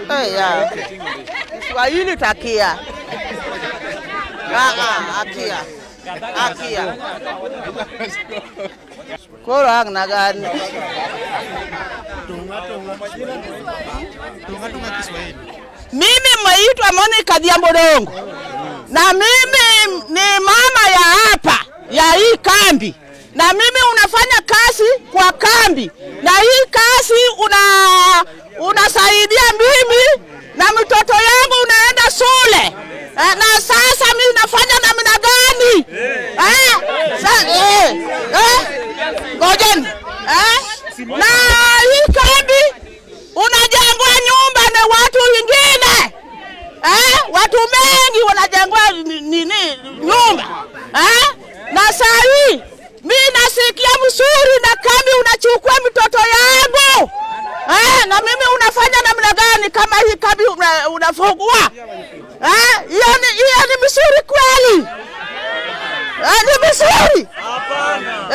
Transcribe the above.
Eh, ya. Kiswahili takia. Ah, ah, akia. Akia. Koro ang nagani. Mimi mmeitwa Monica Dhiambo Dongo na mimi ni mama ya hapa ya hii kambi, na mimi unafanya kazi kwa kambi, na hii kazi unasaidia mimi na mtoto yangu unaenda shule. Na sasa mimi nafanya namna gani? Eh, ngojeni. Na hii kambi unajengwa nyumba na watu wengine. Watu wengi wanajengwa nini nyumba. Na saa hii mi nasikia mzuri na kambi unachukua mtoto yangu. Na mimi unafanya namna gani kama hii kambi unafungua? Hiyo ni mzuri kweli? Ni mzuri? Hapana.